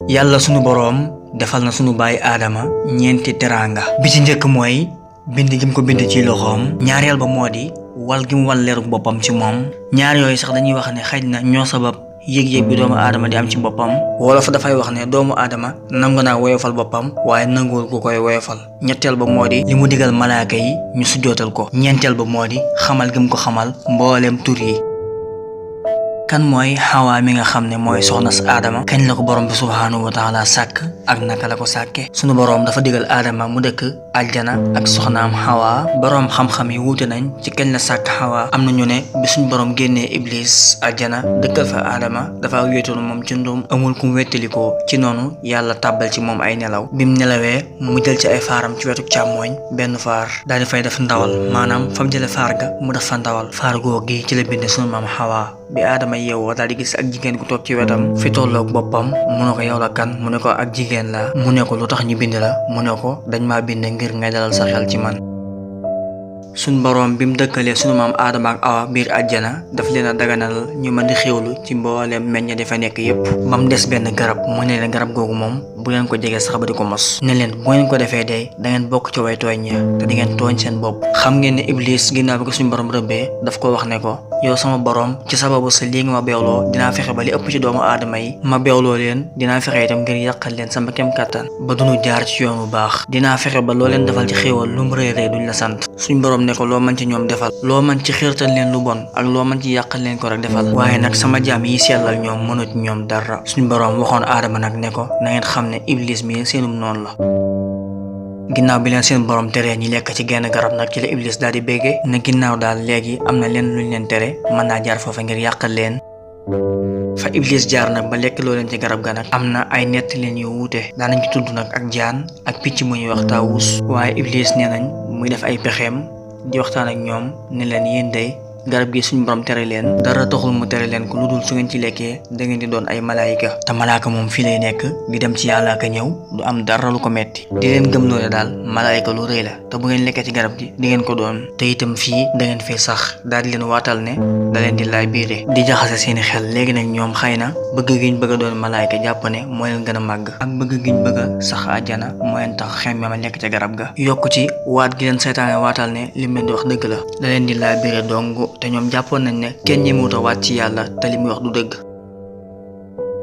yàlla sunu boroom defal na sunu baay aadama ñeenti teraanga bi ci njëkk mooy bind gi mu ko bind ci loxoom. ñaareel ba moo di wal gi mu wal leeru boppam ci moom. ñaar yooyu sax dañuy wax ne xëy na ñoo sabab yëg-yëg bi doomu aadama di am ci boppam. wolof dafay wax ne doomu aadama nangu naa woyofal boppam waaye nanguwul ku koy woyofal. ñetteel ba moo di li mu digal malaaka yi ñu sujjootal ko. ñeenteel ba moo di xamal gi mu ko xamal mbooleem tur yi. kan mooy xawaa mi nga xam ne mooy soxna si aadama kañ la ko borom bi subhaanahu wa taala sàkk ak naka la ko sàkke sunu borom dafa digal aadama mu dëkk aljana ak soxnaam xawaa. borom xam-xam yi wuute nañ ci kañ la sàkk xawaa. am na ñu ne bi suñu borom génnee iblis aljana dëkkal fa aadama dafa wéetoon moom ci ndum amul kum wettalikoo ci noonu yàlla tàbbal ci moom ay nelaw. bim nelawee mu jël ci ay faaram ci wetu càmmooñ benn faar daal di fay def ndawal maanaam fa mu jële faar ga mu def fa ndawal. faar goo gi ci la bind sunu maam xawaa. bi aadama yeewoo daal di gis ak jigéen gu toog ci wetam fi tolloog boppam mu ne ko yow la kan mu ne ko ak jigéen la mu ne ko lu tax ñu bind la mu ne ko dañ maa bind ngir ngay dalal sa xel ci man. suñ boroom bi mu dëkkalee sunu maam aadama ak awa biir àjjana daf leen a daganal ñu mën di xéwlu ci mbooleem meññe dafa nekk yépp ba mu des benn garab mu ne leen garab googu moom bu leen ko jegee sax ba di ko mos. ne leen bu ngeen ko defee day da ngeen bokk ci way tooñ ya te di ngeen tooñ seen bopp. xam ngeen ne iblis ginnaaw bi ko suñu borom rëbbee daf ko wax ne ko yow sama borom ci sababu sa lii nga ma beewloo dinaa fexe ba li ëpp ci doomu aadama yi ma beewloo leen dinaa fexe itam ngir yàqal leen sama kem kàttan ba duñu jaar ci yoon bu baax. dinaa fexe ba loo leen defal ci xéewal lu mu rëy rëy duñ la sant. suñ borom ne ko loo mën ci ñoom defal loo mën ci xiirtal leen lu bon ak loo mën ci yàqal leen ko rek defal waaye nag sama jaam yi sellal ñoom mënu ci ñoom dara. suñ borom waxoon aadama nag ne ko na ngeen xam ne iblis mi seenum noonu la. ginnaaw bi leen seen borom teree ñi lekk ci genn garab nag ci la iblis daal di béggee ne ginnaaw daal léegi am na leen luñ leen tere mën naa jaar foofa ngir yàqal leen. fa iblis jaar nag ba lekk loo leen ci garab ga nag am na ay nett leen yu wuute daanañ ci tudd nag ak jaan ak picc mu ñuy wax taawus. waaye iblis nee nañ muy def ay pexeem di waxtaan ak ñoom ne leen yéen day garab gi suñu borom tere leen dara taxul mu tere leen ko lu dul su ngeen ci lekkee da ngeen di doon ay malaayika te malaaka moom fii lay nekk di dem ci yàlla ak ñëw du am dara lu ko metti di leen gëm loole daal malaayika lu rëy la te bu ngeen lekkee ci garab gi di ngeen ko doon te itam fii da ngeen fee sax daal di leen waatal ne da leen di laay biire di jaxase seeni xel. léegi nag ñoom xëy na bëgg giñ bëgg a doon malaayika jàpp ne moo leen gën a màgg ak bëgg giñ bëgg a sax àjjana moo leen tax xemme ma lekk ca garab ga yokk ci waat gi leen seytaane waatal ne lim leen di wax dëgg la da leen di laay biire dong te ñoom jàppoon nañ ne kenn ñemewut a waat ci yàlla te li muy wax du dëgg.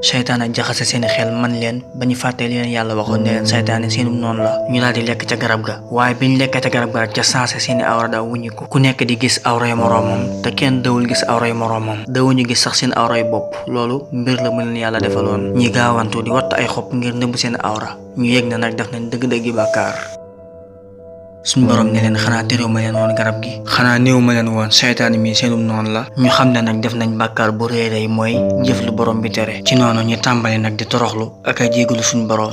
seytaane jaxase seeni xel man leen ba ñu fàttee li leen yàlla waxoon ne leen seytaane seenum noonu la ñu daal di lekk ca garab ga. waaye biñ lekkee ca garab ga rek ca saase seeni awra daa wuññiku ku nekk di gis awray moroomam te kenn dawul gis awray moroomam dawuñu gis sax seen awray bopp. loolu mbir la mu leen yàlla defaloon ñi gaawantu di watt ay xob ngir nëbb seen awra ñu yëg na nag def nañ dëgg-dëggi bàkkaar. suñu borom ne leen xanaa terew ma leen woon garab gi xanaa néew ma leen woon seytaane mi seenum noonu la. ñu xam ne nag def nañ bàkkaar bu rëy rëy mooy jëf lu borom bi tere. ci noonu ñu tàmbali nag di toroxlu ak a jéggalu suñu borom.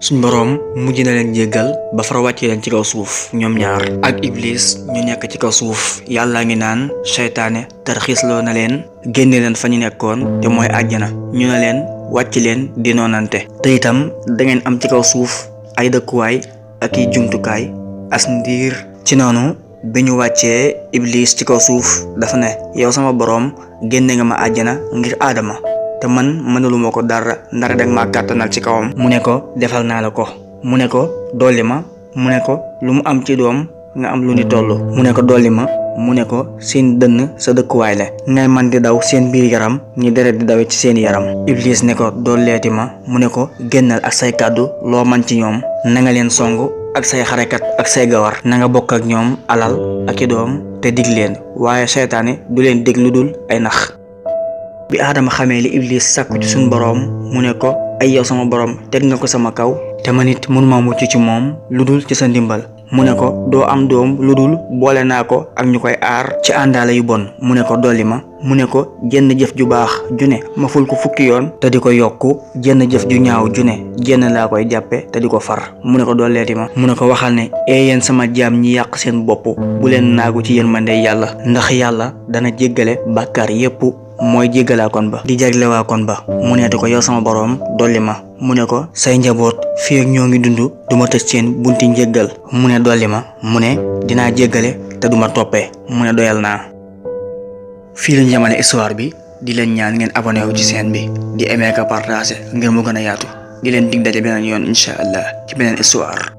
suñu borom mujj na leen jéggal ba fara wàccee leen ci kaw suuf ñoom ñaar ak iblis ñu nekk ci kaw suuf. yàllaa ngi naan seytaane tarxiisloo na leen génne leen fa ñu nekkoon te mooy àjjana ñu ne leen wàcc leen di noonante te itam da ngeen am ci kaw suuf ay dëkkuwaay ak i jumtukaay as ndiir. ci noonu bi ñu wàccee iblis ci kaw suuf dafa ne yow sama boroom génne nga ma àjjana ngir aadama te man mënuluma ko dara ndara dag ma kàttanal ci kawam. mu ne ko defal naa la ko. mu ne ko dolli ma. mu ne ko lu mu am ci doom nga am lu ni toll. mu ne ko dolli ma. mu ne ko seen dënn sa dëkkuwaay la ngay man di daw seen biir yaram ñi deret di dawe ci seen yaram. iblis ne ko dolleeti ma. mu ne ko génnal ak say kàddu loo man ci ñoom na nga leen song ak say xarekat ak say gawar na nga bokk ak ñoom alal ak i doom te dig leen waaye seytaane du leen dig lu dul ay nax. bi aadama xamee li iblis sàkku ci suñ boroom mu ne ko ay yow sama boroom teg nga ko sama kaw te man it mënuma mucc ci moom lu dul ci sa ndimbal. mu ne ko doo am doom lu dul boole naa ko ak ñu koy aar ci àndaale yu bon. mu ne ko dolli ma. mu ne ko jenn jëf ju baax ju ne ma ful ko fukki yoon te di ko yokku jenn jëf ju ñaaw ju ne jenn laa koy jàppe te di ko far. mu ne ko dolleeti ma. mu ne ko waxal ne yéen sama jaam ñi yàq seen bopp bu leen naagu ci yërmande yàlla ndax yàlla dana jéggale bàkkaar yépp mooy jéggalaa kon ba di jaglewaa kon ba. mu neeti ko yow sama boroom dolli ma. mu ne ko say njaboot fii ak ñoo ngi dund duma tëj seen bunti njéggal. mu ne dolli ma. mu ne dinaa jéggale te duma toppee. mu ne doyal naa. fii lañ yemale histoire bi di leen ñaan ngeen abonné wu ci chaîne bi di aimer ka partager ngir mu gën a yaatu di leen dig daje beneen yoon incha allah ci beneen histoire.